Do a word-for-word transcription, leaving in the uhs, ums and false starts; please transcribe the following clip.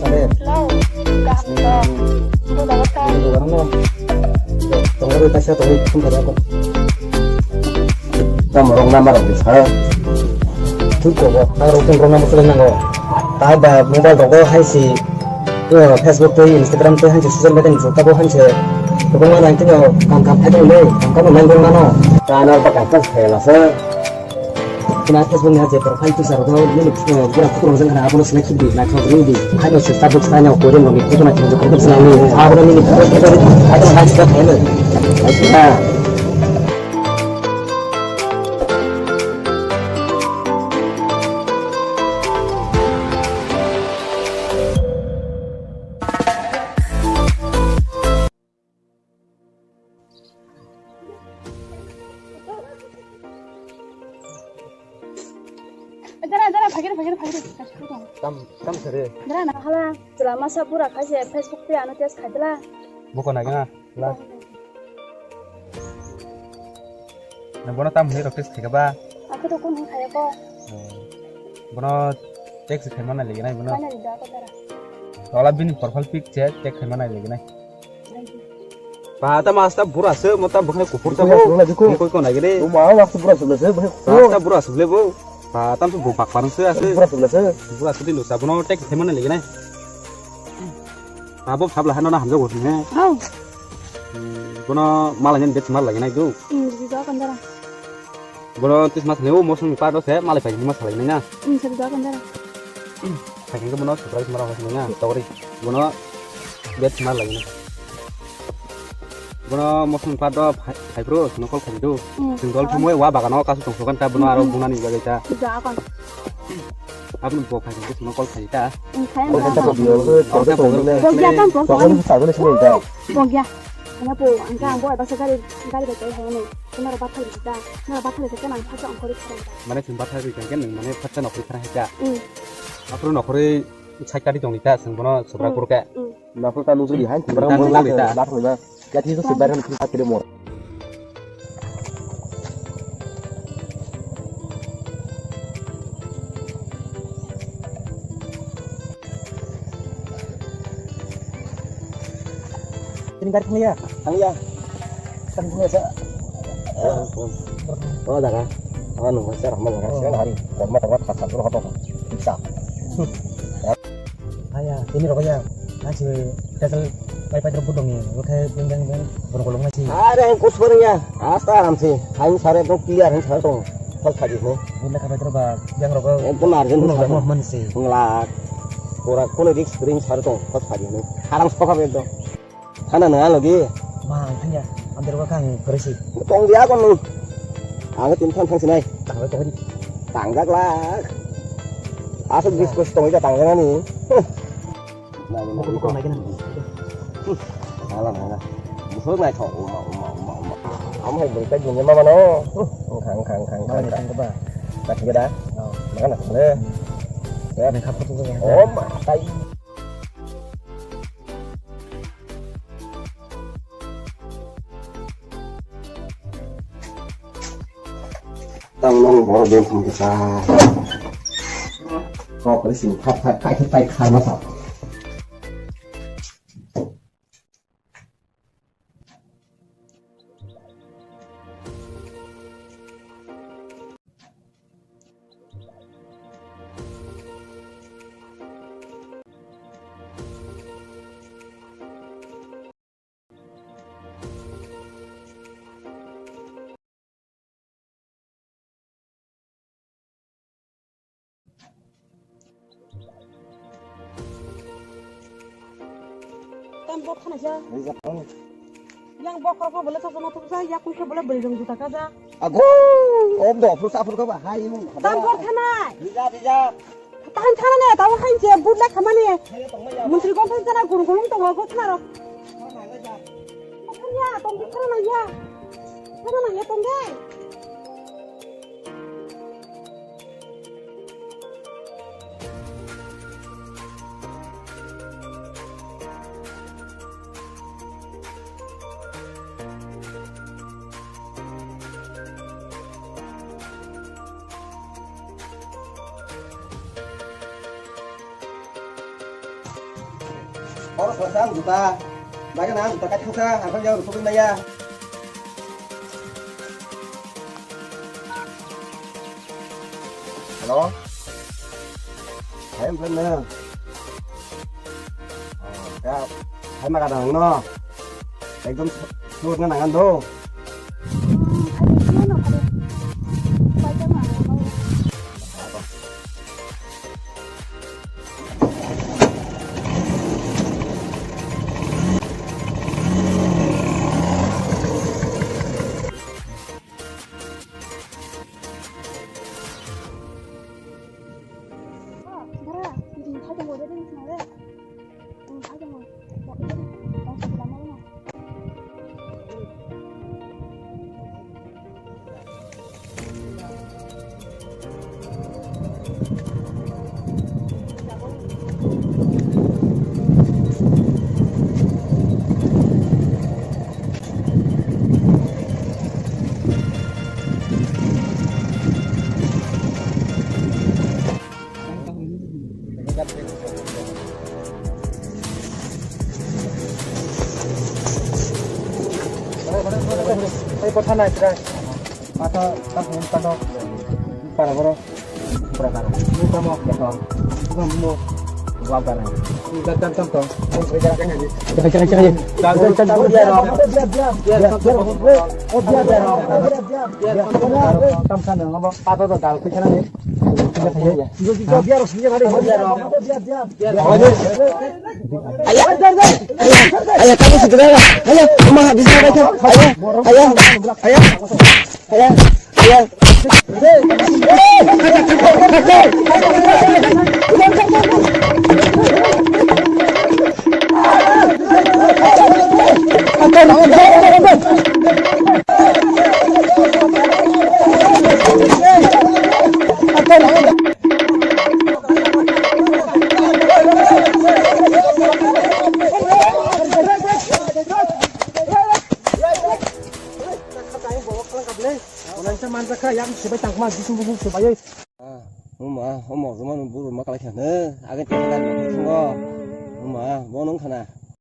Hello, kaham to. Bo jaga ta. Bo jaga no. Tongori kaisa tongori phone kare ako. Tamo rok number rok sa. Thik ko bo. Ta rok phone rok number seleng nango. Ta ba mobile rok hai si. Yo, Facebook tei Instagram tei hai si social media ni jota bo hai si. Ko ma nang tino kam kam hai dong dei. Kam kam nang dong mano. Ta na ba kam kam hai la sa. Kena Facebook ni ha je profile picture do nini, eh, pura pura jang kana abono select di, naithok ri di. Haino se tabuk sanya ko ri no ni photo naithok ko ri sanya ni. Abono nini photo photo ri, abono naithok khaino. Acha. Dara, dara, phagir, phagir, phagir. Tam, tam sare. Dara, na hala, chwla masa bura khai se Facebook tei ano test khai dala. Boko na gana, la. Na bono tam hwnwi rok test khai ba. Ako to kun khai ko. Bono test khai mana lagi nai bono. Mana lagi ako dara. Tola bini profile pic check, check khai mana lagi nai. Ba ta masta bura se, mo ta bwkhai kuphur ta bo. Bwkhai kuphur na bikhu. Bwkhai ko nai gede. O ma masta bura se, bwkhai kuphur. Masta bura se bo. Ba tam se bo bak parang se ase. Bura se, bura se. Bura se di lo sa bono tek thema na legi nai. Abo sabla hano na hamjak bo ne. Au. Bono mala nyen bet mar lagi nai do. Hmm, di do kan dara. Bono tis mas ne o mosong pa do se mala pai mas lagi nai na. Hmm, di do kan dara. Phaikhe bono surprise mara hosni na tawri. Bono bet mar lagi na. Bono mosong pa do phai, phai bro, sino call khai do. Hmm. Sing dol thumoi wa bagano kasu tong sokan ta bono aro bunani bagwi ta. Ja kon. Aboni bo phaikhe sino call khai ta. Hmm, khai. Bogya tam bogya. Bogya. Ana po, angka ang bo ba sa gari, gari bai kai hai ni. Kena ro bathai ta. Na bathai ta kena ang phacha ang kori kharang ta. Mane sing bathai ri kang khe nang mane phacha nokri kharang hai ta. Hmm. Aphuru nokri Sai kati tongdi ta, chwng bono subra kurka. Nokho ta nujuli hai, subra kurka ta. Bathroima. Yati to subra han kiri mor. Ini gari thangya? Thangya. Thangya sa. Oh, oh. Oh, daga. Oh, nunggu saya rahmat daga. Saya hari. Korma terbuat kasar dulu hoto. Bisa. Aya, tini rok ya, nasi tetel pai pai terus budong ni, oke, beng beng beng, borong kolong nasi. Are, kus borong ya, asta aram se, hain sare dong clear, hain sare dong, kol khaji ho. Bunda khabai terus ba, yang rok. Ekdom urgent. Bunda sare. Mau man si. Ngelak, pura kono risk ring sare dong, kol khaji ho. Harang soka be dong. Thana nang logi. Ma, ang thangya. Ang derwa kang koresi. Tong dia kon nung. Ang tin thang thang sinai. Tang tong di. Tang jak la. Asal bis kus tong ida tang jang ani. Huh. Nah, ini mau kau naik kan? Salah mana? Musuh naik kok. Uma, uma, uma, uma. Kamu hai berita dunia mama no. Huh. Khang, khang, khang, khang, khang. Mana yang coba? Tak ada. Oh. Mana nak boleh? Ya. Yang kapur tu. Oh, matai. Tang nang boro beng thang kisa. Kok kali sini, thak, thak, thak, thak, thak, thak, thak. Tam bok khana ja. Yang bok rok bole thok ma thok ja, ya kui khe bole bwrwi rong juta ka ja. Ago, om do phur sa phur ka ba hai mung. Tam bok khana. Bija, bija. Tahan thana ne, tabo hain je but le khamani. Muntri gon phan jana gurung gurung tongo gotna rok. Thana ya, tong thana na ya. Thana na ya tong de. Ang juta. Bagana ang juta kaithokha, haphang jao rukuk maya. Hello. Hai, ang friend na. Oh, ya, hai, maga dang no. Ekdom sur na nangan do. Ai, kotha nai, try. Mata, tak, tak, tak. Para, bro. Para, para. Ini kamu, ya, kamu. Bukan, bukan. Bukan, bukan. Ini kan, kan, kan, kan. Jangan, jangan, jangan. Jangan, jangan, jangan. Jangan, jangan, jangan. Biar, biar, biar. Biar, biar, biar. Oh, biar, biar. Biar, biar, biar. Biar, biar, biar. Tam sana, ngapa? Pata tuh, dal, pikiran ni. Biar, biar. Biar, biar, biar. Ayah, ayah, kamu segera lah. Ayah, rumah habis mereka. Ayah, ayah, ayah, ayah, ayah. Wala isa manjak kha, yang sibai tangma, bising bising sibai. Ah, uma, uma, uma, buru ma kalai kha ne, agin tengah kan, sungo. Uma, bono wngkha na.